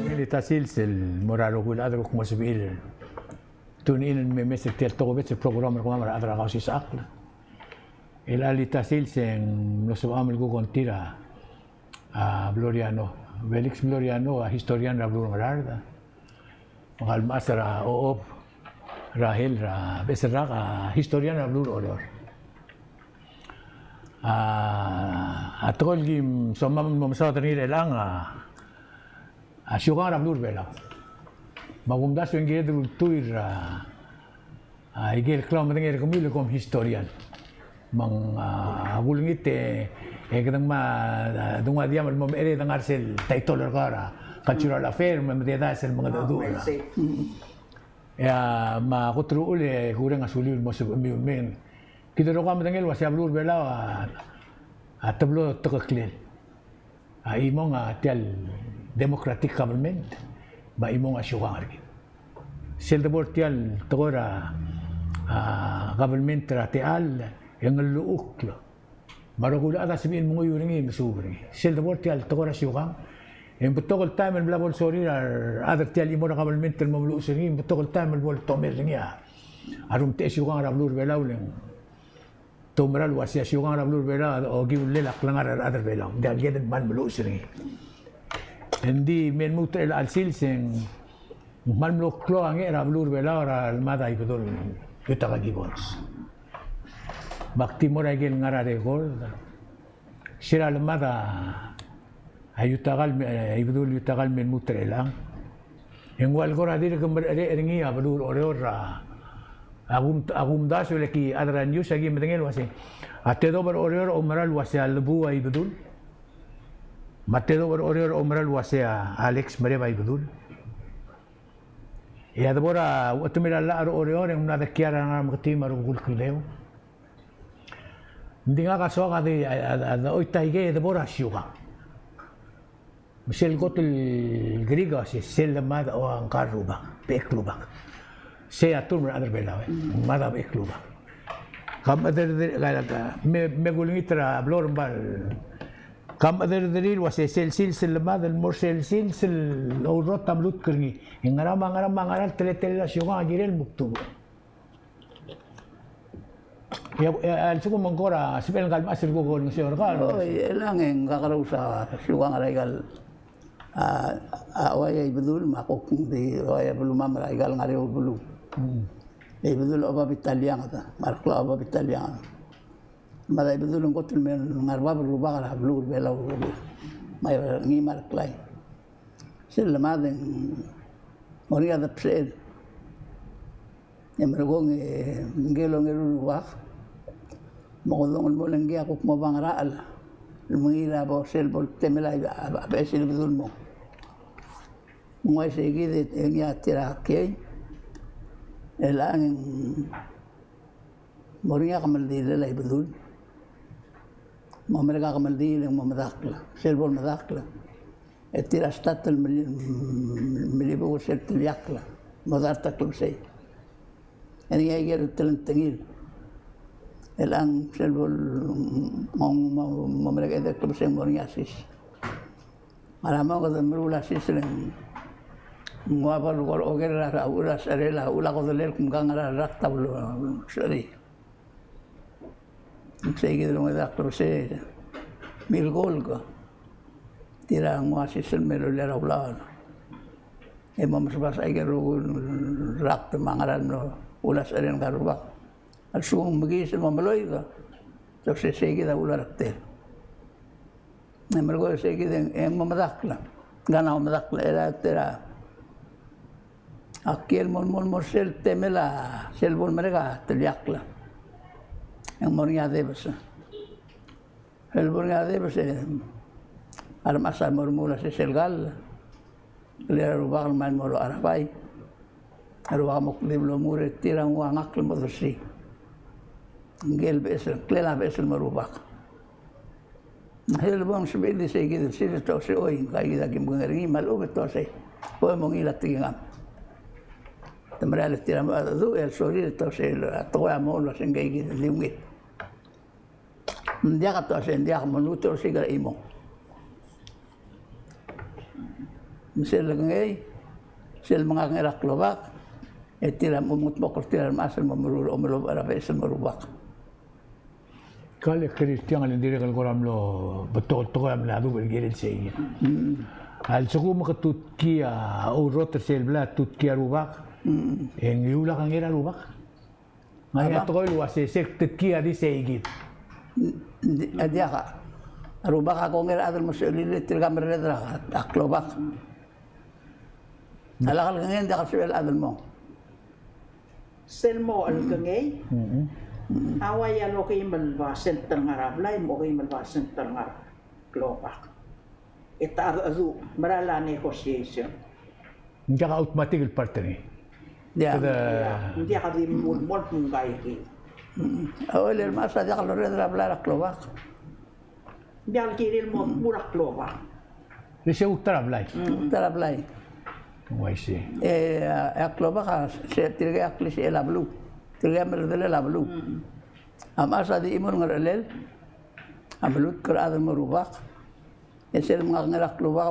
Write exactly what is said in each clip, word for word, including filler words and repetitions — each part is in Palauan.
Ngii el ta sils el mo er a rokui el chad el kuk mo sebechir el tune in el me mes er tia el tokubets el program er kemam er a rechad er a Kausisechakl. El chelecha el ta sils e ng mlo sebecham el kuk ongtir a a Floriano, Felix Floriano, a historian er a beluu er a Ngaraard. Me kau el mechas er a Ochob Rahel er a beches el rak, a historian er a beluu er a Oreor. A, a tekoi el kim somam el mo mesaod er ngii er chelechang a, a siukang er a beluu er a Belau. Me a kumdasu e ng kired el ultuil er a a, ikel klou a medengei er kemiu el kom historian. Me ng, a, kulengit e, e kede ngmai, a, dengua diam el mo mecherei e de ngar sel title er kau er a cultural affair, me mededaes el mengedecheduch er a. E a, me a kot el uchul e kureng a suliu el mo sebechemiu el mei. Kid el rokui a medengei el uasei a beluu er a Belau a, a teblo tekeklel. A chimong a tia el democratic government, me a chimong a siukang er kid. Sel debo er tia el tekoi er a, a, government er a techall, e ng llechukl. Me a rokui el chad a sebechir el menguiu er ngii, mesuub er ngii. Sel debo er tia el tekoi er a siukang, e ng betok el taem el bla bo lsorir a rechad er tia el chimo er a government el mo meluches er ngii, e ng betok el taem el bo ltomel er ngii a, a rumtechei a siukang er a beluu er a Belau el ng te oumera el uasei a siukang er a beluu er a Belau a okiu el lel a klengar er a rechad er a Belau. Ng diak el kired el kmal meluches er ngii. Engdi me lmuut er chelecha el sils e ng kmal mlo klou a ngecher a beluu er a Belau er a lemad a Ibedul Yutaka Gibbons. Me ak di mo er a ikel ngar er a record. Sel lemad a Yutaka el me, a Ibedul Yutaka el me lmuut er chelechang. E ng ua el kora dirk merechere er ngii a beluu er a Oreor er a, a kum, a kumdasu el ki chad er a news a ki medengei el uasei a tedobech er a Oreor a oumera el uasei a Lebuu a Ibedul. Me a tedobech er a Oreor a oumera el uasei a Alex Mereb a Ibedul. E a debo er a uchetemel a llach er a Oreor e ng mla dekial er a ngar er a Meketii me a rokui el kldeu. Ng di ngak a soak a di, a, a, a, a oit a ikei e debo er a siukang. Me sel kot el Greek a uasei, sel lemad a ngka el rubak, bechek el rubak. Sei a term er a rechad er a Belau, e. Mad a bechek el rubak. Ka mechederederir, ka, ka, me, me kulengit er a blo er a bal. Ka mechederederir el uasei sel sils el lemad el mo er sel sils el ourrot a mlutk er ngii. E ngera me a ngera me a ngera el teletelel a siukang a kirel el mukdubech. E a, e a lsekum ng kora sebechel ngka el mechas el kuk olengeseu er kau. Oi, e chelechang e ng kakerous a siukang er aika el, a, a Uaia Ibedul me a kuk ng di Uaia Belumam er aika el ngar er eou el beluu. Hmm. E Ibedul a Obab Italiang, me a Reklau a Obab Italiang. Me a Ibedul ng kot el me ngar er bab el rubak er a beluu er a Belau. Me a ngii me a Reklai. Sel lemad e ng mo er ngii a debsechel. E merekong e ngike el ongeru el rubak. Me kede dongel mo le ngii a kuk mo oba ngerachel el mengiil a bo sel bo el temel a, a, a beches el bedul mo. Me ng uaisei kid e ngii a tir a kiei. E chelechang e ng mo er ngii a kemeldiilel a Ibedul. Mo merek a kemeldiil e ng mo medakl. Sel bo el medakl. E tir a start el meli-, melibukel sel teliakl. Mo dart a klebesei. E ngii a ikel telengtengil. E chelechang sel bo el mo, mo, mo merek a klebesei e ng mo er ngii a sis. Ngara mo kede meruul a sis e ng ua bo el kora oker er a uchul a secherel a uchul a kodellel kmo ng ngar er a rakt a blo, secherel. Sei kid el ongedei a klebesei, milkolk. Tir a nguu a sis el me loia er a ulaol. E mo mesebas aike el rokui el rakt me a ngera el mlo uchul a secherel ngka el rubak. A lsekum ng mekiis el mo meloik, te uasei sei kid a uchul a rektel. E merekong e sei kid e ng mo medakl. Ngka a mo medakl er a, er a, a kiei el mo, mo, mo sel temel a, sel bo el merek a teliakl. E ng mo er ngii a debes. El bo er ngii a debes e a remechas a mo remuul a sesei el kall. Ngklel a rubak el mei el mo er a Arabai. A rubak a mo kldibel el omuchel e tir a nguu a ngakl el mo dersii. Ngike el beches, ngklel a beches el mo rubak. Sel bo msebechir e di sei kid el sils e te uasei, oi, ngka kid a kim kengei er ngii me a lechub e te uasei. Bo mongiil a tekingam. Te merael e tir a mo mengedecheduch e a lsorir e te uasei a tekoi a mo el uasei ngka kid a di ungil. Ng diak a tuase ng diak, me ng lmuut el osiik er a chimo. Me sel lekengei, sel mengakngei er a klobak, e tir a mo mengetmokl er tir a remechas el mo meruul a omelobech er a beches el mo rubak. Kal e kirir tiang el ng dirrek el kora mlo betok el tekoi a mla dubech el kirel sei. Mm. A lsekum ke tutkii a, oureor er sel blai a tutkii a rubak, mm, e ng iulak a ngera rubak? Ng ngar er ngii a tekoi el uase sel tutkii a di seikid. Ng di, a diak a. A rubak a kongei er a chad el mo sebechir el tirka merreder er a klobak. A lak lekengei e ng diak el sebechel a chad el mong. Sel mo lekengei, mm-mm, a ua ia el okeim el basent el ngar er a blai, me a okeim el basent el ngar er a klobak. E te a, a du, mera el negotiation. Ng diak a automatic el part er ngii. Ia. Kede, ia, ng diak a di mo, mo, mo ngii. Mm. A ua le remechas a diak lorreder er a blai er a klobak. Ng diak el kirir el mo, mo er a klobak. Le se kuk ta er a blai. Mm. Kuk ta er a blai. Uaisei. E a, a klobak a, se tirke a klisichel a beluu. Tirke a merredelel a beluu. Mm. A mechas a di chimo el ngerechelel a melutk er a chad el mo rubak. E sel mengakngei er a klobak,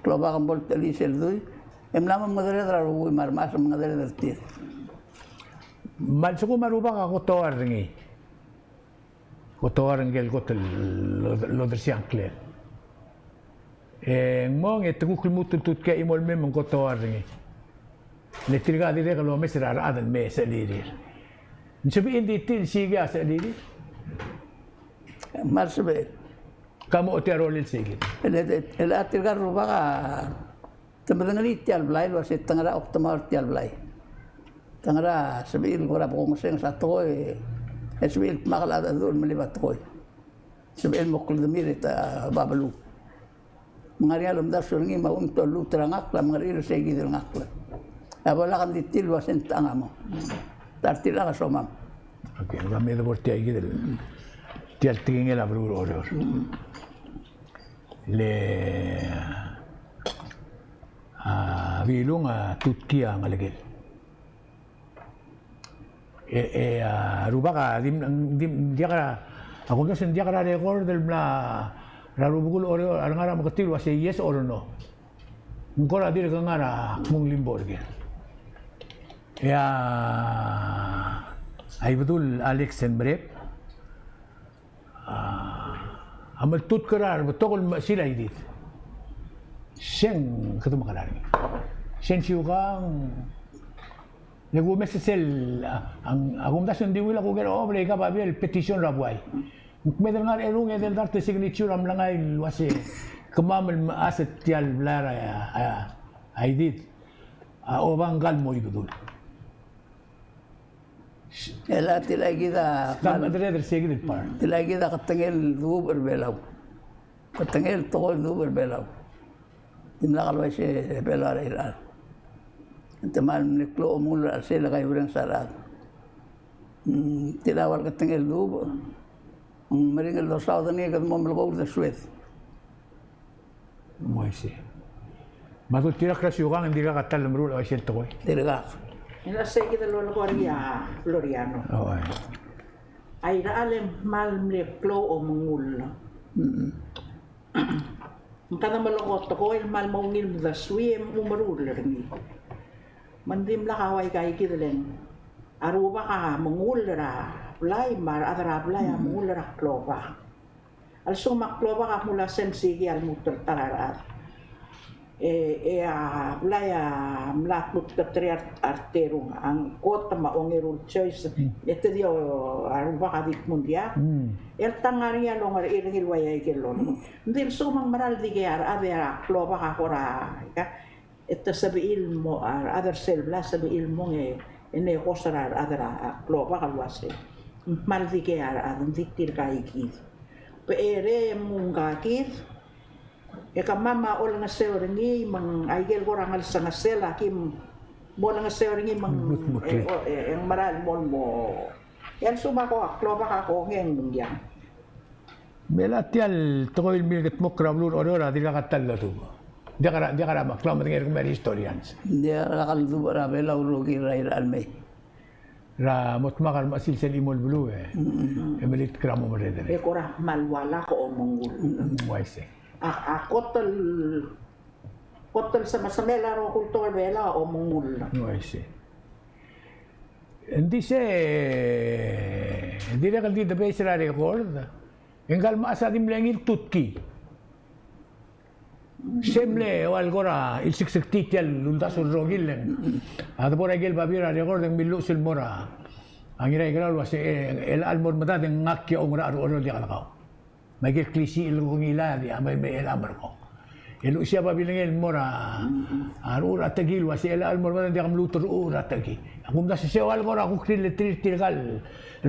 klobak me bo el techelii sel dui, e mla mo mengedereder a rubekul me a remechas a mengedereder er tir. Me a lsekum a rubak a kotoar er ngii, kotoar er ngike el kot el lo-, lodersii a ngklel. E ng mong e te kuk lmuut el tutkii a chimo el mei me ng kotoar er ngii. Le tirka a dirrek el omes er a rechad el mei e sechelirir. Ng sebechir di tir el siik a sechelirir? Kmal sebechel. Ka mo ochotii a rolel seikid. El, el, el a tirka el rubak a te medengelii tia el blai el uase te ngera a okdemaol er tia el blai. Te ngera a sebechir el kora bo kongesenges a tekoi, e sebechir el dmak el cheldecheduch el melib a tekoi. Sebechir el mo kldemir e te, a, babeluu. Me ng ngar er ngii a lomdasu er ngii me a uchul me te lluut er a ngakl a mengerechir er seikid el ngakl. A bo lak ng di tir el uase ng techang a mo. Ta er tir el chad a somam. Okay, ng mla me debo er tia kid el, tia el tekingel a beluu er Oreor. Le, a, Bilung a tutkii a ngelekel. E, e, a, rubak a, di, di, diak a, a kumdasu ng diak a record el mla, er a rubekul Oreor, a rengar er a meketiu el uase yes or no. Ng kora dirk ngar er a kmung limbo er ker. E a, a Ibedul Alex el merek, a, a mle tutk er a rebetok el mechesil a idid. Se ng kede mekerang. Se ng siukang, le kumes sel, a, a, a kumdasu ng di ungil a kuker a obra e ka babier el petition er a buai. Ng kmedel ngar er a erung e del dart el signature a mlengai el uase kemam el mechas er tia el blai er a, a, a idid. A oba ngkal mo Ibedul. E le tilecha kid a, tilecha kid a ketengel duubech er Belau. Ketengel tekoi el duubech er Belau. Dimlak el uaisei Belau a rechad. Te kmal mle klou a omengull er a chelsel a kaiuerenges a rechad. Mm, tilecha ua el ketengel duubech. Ng meringel dosaod er ngii e kede mo melekoi a uldesued. Mo uaisei. Me a dul tirka er a siukang e ng dirkak a ta el meruul a uaisei el tekoi. Dirkak. E le sei kid el lolekoi er ngii a Floriano. Oi. A irechar e kmal mle klou a omengull. Mm-mm. Ng kede melekoi a tekoi el kmal mo ungil el mdesuii e mo meruul er ngii. Me ng dimlak a ua ika kid el, a rubak a mengull er a blai, me a rechad er a blai a mengull er a klobak. A lsekum a klobak a kmo ua se ng siik a lmuut el ta er a rechad, e, e a blai a mla kutketerir a reterung, a kot me a ongeru el choice, e te di a rubak a di kmo ng diak. E le te ngar er ngii a longerechir er ngii el ua ika el lolekoi. Ng di a lsekum ng mera el dikea rechad e a klobak a kora, ika, e te sebechir el mo, a rechad er sel blai a sebechir el mong e, e negotiate er a rechad er a klobak el uase ng kmal dikea rechad, ng di tirka kid. Becherei e mnguu ngka kid, e kemam a olengeseu er ngii me ng aike el kora ngelsengesel a kim mo olengeseu er ngii me ng, e, o, e, e ng mera el mo, mo. E a lsekum a ko, a klobak a kongei e ng diak. Me a tia el tekoi el milkedmokl er a beluu er Oreor a dirkak a ta el lodubech. Diak er a, diak er a, me a klemedengei er kemiu a re historians. Diak a lak ledubech er a Belau el rokir er a irechar el mei. er a mo dmak a remechesil sel chimo el beluu e, e melilt er a mo merreder. E kora kmal ualak a omengull. Ng uaisei. A, a kot el, kot el semesemel a rokui el tekoi er a Belau a omengull. Ng uaisei. Ng di se, dirrek el di debase er a record, e ngka el mechas a di mle ngii el tutkii. Se mle ua el kora ilseksektii tia el uldasu el rokir el, a debo er a ikel babier a record e ng milluches el mo er a Ngiraikelau el uase, e, el chelecha el mo er medad e ng ngak a oungerachel er a Oreor el diak dekau. Me a ikel klisiich el kongilai a di, a me, me chelecha el mo er kong. E luchesii a babilengel el mo er a, a rechucher a tekii el uase, e chelecha el mo er medad e ng diak mluut el rechucher a tekii. A kumdasu e se ua el kora kuk riletrir tirka el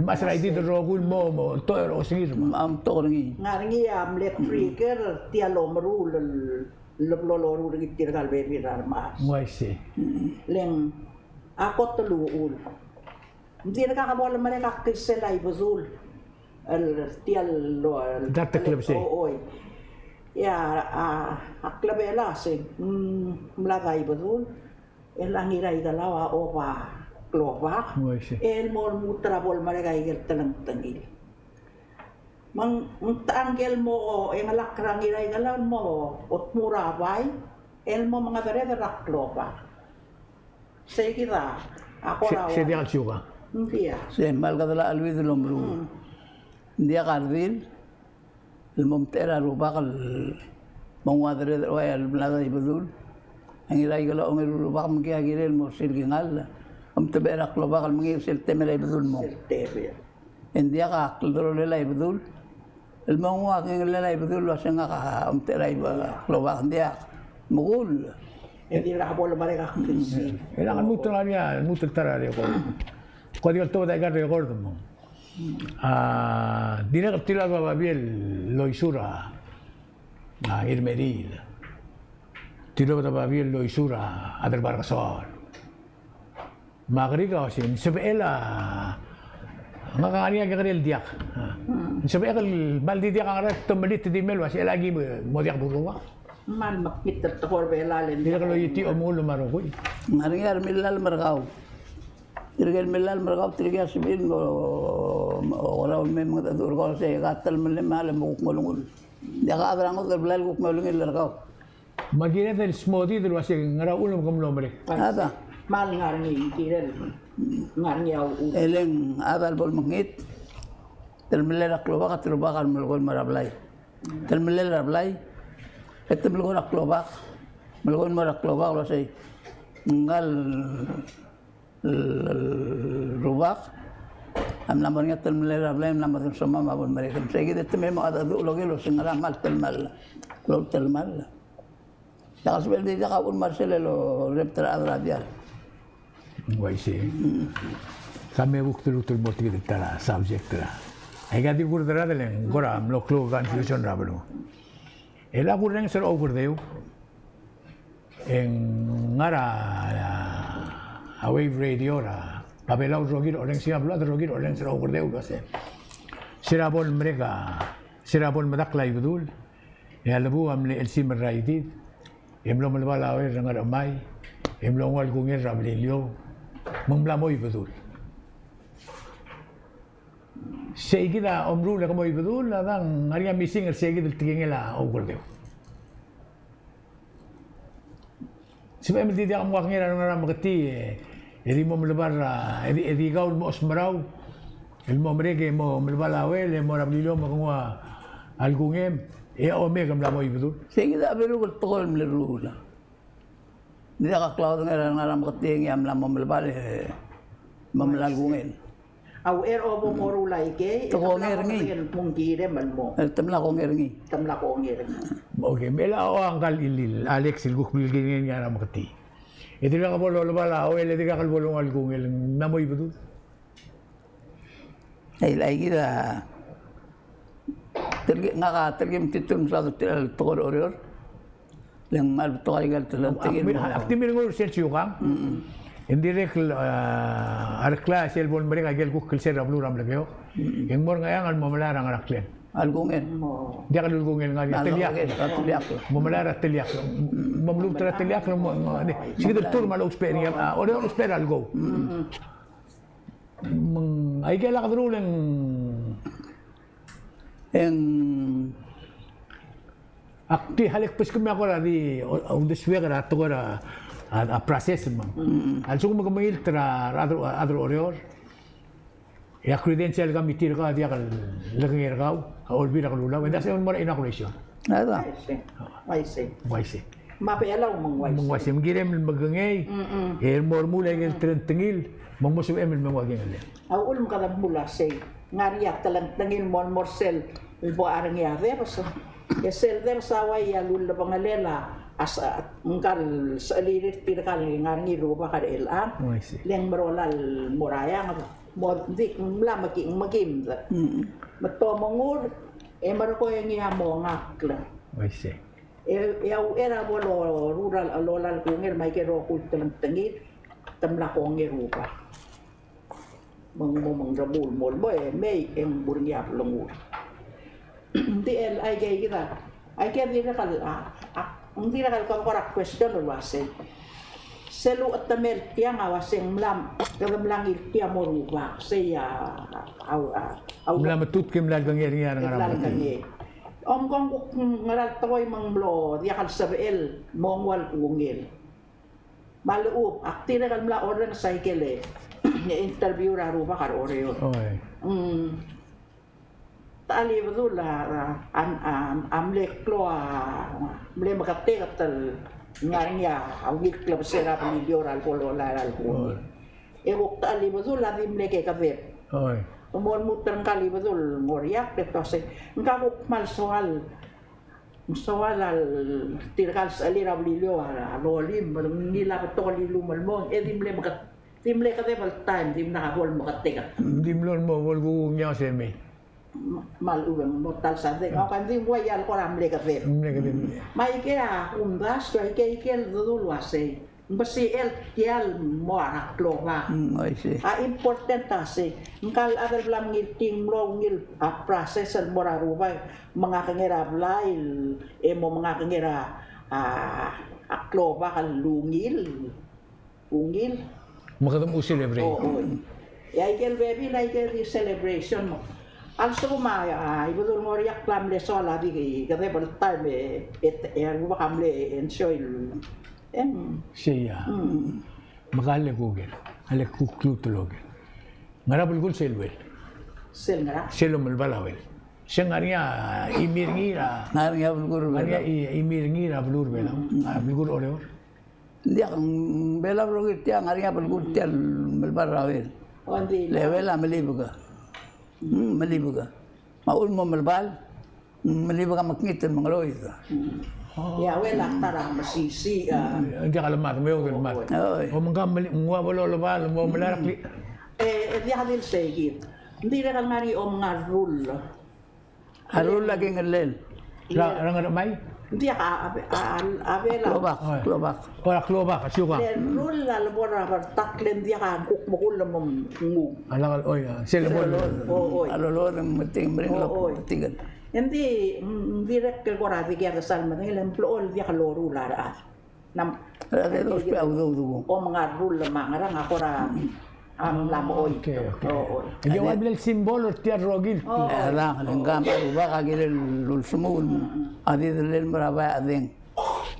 mechas er a Idid el rokui el mo, mo, to er a osengir me. Me a omtok er ngii. Ngar er ngii a mle trigger er tia el omeruul el, el blo loruul er ngii tirka el bebil er a remechas. Ng uaisei. Le ng a kot el uchul. Ng dirkak bo lemerek a klsel a Ibedul. El tia el, el, a teklebesei. Oi. Ia, a, a klebesei, mm, mlad a Ibedul. El a Ngiraikelau a oba klobak. Ng uaisei. El mo lmuut er a bo lemerek a ikel telengtengil. Me ng, ng techa ngike el mo, e ngelak er a Ngiraikelau el mo, otmur a bai, el mo mengedereder er a klobak. Sei kid a, a kora se, se diak el siukang. Ng diak. Se kmal kede a cheleuid el omeruul. Mm. Ng diak a redil, el mo omtechei er a rubak el mo nguu a dereder er a uai el mlad a Ibedul. E Ngiraikelau a ongeru el rubak me ngii a kirel el mo er sel kingall. Omtebechel er a klobak el mengiil er sel temel a Ibedul el mong. Sel temel. E ng diak a kldorolel a Ibedul el mo nguu a kingellel a Ibedul el uase ngak a omtechei er a Ibe-, klobak, ng diak. Me kull. E dirkak bo lemerek a klsiich. E ng lmuut el ngar er ngii a, lmuut el ta er a record. Ko di oltobed aika el record me ng A, dirrek el tilobed a babier el oisur a, a, Ngirmeriil. Tilobed a babier el oisur a, a Derbal Kesoaol. Me a kerik a uase, ng sebechel a, ngak a ngar er ngii a kekerei el diak. A, ng sebechek el kmal di diak a ngerang e te melilt e di mei el uase, chelecha ki mo diak bo el rubak. Kmal mekngit el tekoi er a Belau el. Dirrek el oitii a omengull me a rokui. Ng ngar er ngii a remilal me er kau. Tirke el milal me er kau, tirke a sebechir el mo, mo, okerau el mei me mengedecheduch er kau el uase ka telemellem a le mo kuk mo olengull. Diak a chad er a ngodech el blai el kuk mo olengil er kau. Me a kired el smodid el uase ngera uchul me ke mlo merek. A ta. Kmal ngar er ngii, kirel ngar er ngii a uchul. E le ng chad a lebo lemekngit. Telemellel a klobak, a klobak a melekoi el mo er a blai. Telemellel er a blai. E te melekoi er a klobak. Melekoi el mo er a klobak el uase ngka el el rubak a mla mo er ngii a telemellel er a blai, mla mo dengchemam a bo lemerek. Me sei kid e te mei me mengedecheduch el oker el uase ngera kmal telemall. Klou el telemall. Diak a sebechel di diak a uchul me a sel el orrebet er a chad er a diall. Ng uaisei. Ka me kuk telutel mo er tia el ta er a subject er a. Aika di kuk er a deleng, kora mlo klou el confusion er a beluu. El a kurrenges er a Oukerdeu. E ng ngar er a, a Wave Radio er a, a Belau el rokir el orrenges, a beluad el rokir el orrenges er a Oukerdeu el uase, se er a bo lemerek a, se er a bo lemedakl a Ibedul, e a lebu a mle chelsimer er a Idid, e mlo melebal a Oel er a Ngerchemai, e mlo nguu a lekungel er a Beliliou, me ng mla mo Ibedul. Sei kid a omeruul e ke mo Ibedul, a dang, ng ngar er ngii a missing er sei kid el tekingel a Oukerdeu. Sebechem el di diak mnguu a kengei er a Ngarameketii, e di mo melebar, a, e di, e di kau el mo osmerau el mo merek e mo melebal a Oel, e mo er a Beliliou me ke nguu a lekungem, e a omek e mla mo Ibedul. Sei kid a beruk el tekoi el mle ruul a. Ng diak a klaodengei er a Ngarameketii e ngii a mla mo melebal e mo melai a lekungel. A uchei er a bo moruul aikei, te kongei er ngii. E te mla kongei er ngii. Te mla kongei er ngii. Okay, me a, o, ngka el Alex el kuk bilkingei er a Ngarameketii. E dirkak bo lolebal a Oel, e dirkak el bo lenguu a lekungel, ng mla mo Ibedul. Ei, aikid a, telkib, ngak a telkib metitur el mesaod er tia el tekoi er a Oreor. Le ng kmal betok aika el telengtengil. Ak di, ak di milenguiu er sel siukang. Mm-mm. E ng dirrek el, a, a rekla sel bo lemerek aike el kuk klsel er a beluu er a Melekeok. Mm-mm. E ng mo er a Ngcheangel el mo melai er a Ngaraklel. A lekungel. Diak el lekungel, ng ngar er ngii a teliakl. A teliakl. Mo melai er a teliakl. Mo mluut er a teliakl, mo, mo, ng, ng, se kid el term a lousbech er ngii, a, Oreor a lousbech er a lekou. Mm-mm. Me ng aike el ak deruul e ng, e ng ak di hale kbeskemiu a kora di, o, uldesuek er a tekoi er a, a, a process me ng. Mm. A lsekum ke mengilt er a, a, a rechad er a Oreor. E a credential committee er kau a diak lekengei er kau, a Olbiil er a Kelulau, e ng diak sebechem el mo er a inauguration. Aisei. Aisei. Uaisei. Me a Belau me ng uaisei. Me ng uaisei. Me ng kirem el mekengei, mm-mm, e mo remuul a ikel, mm, trend er ngii, me ng mo sebechem el menguu a kengellem. A uchul me kede meruul a sei. Ng ngar er ngii a telengtengil el mo, mo er sel bo er ngii a debes. E sel debes a uai a lulebengelel a, a s-, ngka el sechelirir tirka el ngar er ngii el rubak er chelechang. Uaisei. Le ng merola el mo er a eanged. Mo di mla meki-, mekimd. Mm. Me te omengur, e merekong e ngii a mo ngakl. Uaisei. E, e a uchei er a bo loruul a, loruul a kungel me aike el rokui el telengtengil, te mla kongei a rubak. Me ng mo, me ng remuul el mo, mo, e mei, e ng mo er ngii a blengur. Ng di el, aike, aike kid a, aike dirrek el, a, a, ng dirrek el kora question el uasei. Sel uchetemel tiang a uasei ng mla, kede mla ngiltii a mo rubak, sei a, a, a, a, mla metutk e mla lekengei er ngii a rengar er a mla lekengei. Omko ng kuk ngera el tekoi me ng mlo diak el sebechel el mo nguu a kungel. Me a lechub, ak dirrek el mla orrenges aike el, e, interview er a rubak er a Oreor. Oi. Mm. Techall Ibedul a, a, a, a, a mle klou a, mle meketeket el ngar er ngii a ungil klebesei er a Beliliou er a lebo lolai er a lebo. Oi. E kuk Techall Ibedul a di mle kekedeb. Oi. Mo lmuut er ngka el Ibedul el Ngoriakl e te uasei, ngka kuk kmal soal Ng soal a tirka el sechelir a Beliliou a lolim, me ng ngilai a betok el ilumel el mong, e di mle meket-, di mle kedeb el taem, dimlak a bo lemeketeketang. Di mlo el mo bo lekukuk ngii a semei. Me a lechub e ng mo ta el sadek, a, ka ng di ng uai a le kora mle kedeb. Mle kedeb. Me aike a kumdasu, aike, aike el dedu el uasei. Ng besichel tia el mo er a klobak. Mm, I see. A important a sei. Ngka el chad el bla mengiltii ng mlo ungil a process el mo er a rubak, mengakengei er a blai, e mo mengakengei er a, a, a klobak el ungil. Ungil. Me kede mo celebrate. O, oi. E aike el bebil, aike el di celebration mo. A lsekum a, a, Ibedul Ngoriakl a mle soal a di kedeb el taem e, e, e a rubak a mle enjoy el Em. Sei a. Mm. Me ka le kuk el, a le kuk klou el oker. Ngera belkul sel uel? Sel ngera? Sel omelebal a uel. Se ng ngar er ngii a imi er ngii er a. Ngar er ngii a belkul er a Belau. Ngar er ngii a i-, imi er ngii er a beluu er a Belau. Mm. A belkul er a Oreor. Ng diak, mm, Belau el rokir tia, ngar er ngii a belkul tia el melebal er a uel. O, ng di. Le uel a melibek. Mm, melibek. Me a uchul mo melebal, melibek a mekngit el mengeroid. Mm. Ia, uel a ta er a mesisiich, a. Mm, ng diak lemad, me ng diak lemad. Oi. O, me ng ka meli-, ng ua bo lolebal, mo melai er a kli-. E, e diak di el seikid. Ng dirrek el ngar er ngii a omenga el rull. A rull a kengellel. Ra-, ra ngar er a mai? Ng diak a, a, a, a, a Belau. Klobak, oi. Klobak. O, a klobak, a siukang. Le rull a lebo er a bertakl e ng diak a kuk mekull el mo nguu. A lak, oi, a, sel lebo. Sel lebo, o, oi. A lolod, metik, meringel, o, oi. Metik. Ng di, mm, ng dirrek el kora di kede sal medengei el blechoel diak loruul a rechad. Nam, a rechad e dousbech a udoud. Omenga el rull me a ngerang a kora, a mla mo oi. Okay, okay. O, oi. Ng di ua bla el symbol er tia el rokir. O, oi. E a dang, le ngka me a rubak a kirel lulsemuul. Mm, mm. A di delel mo er a bai a deng.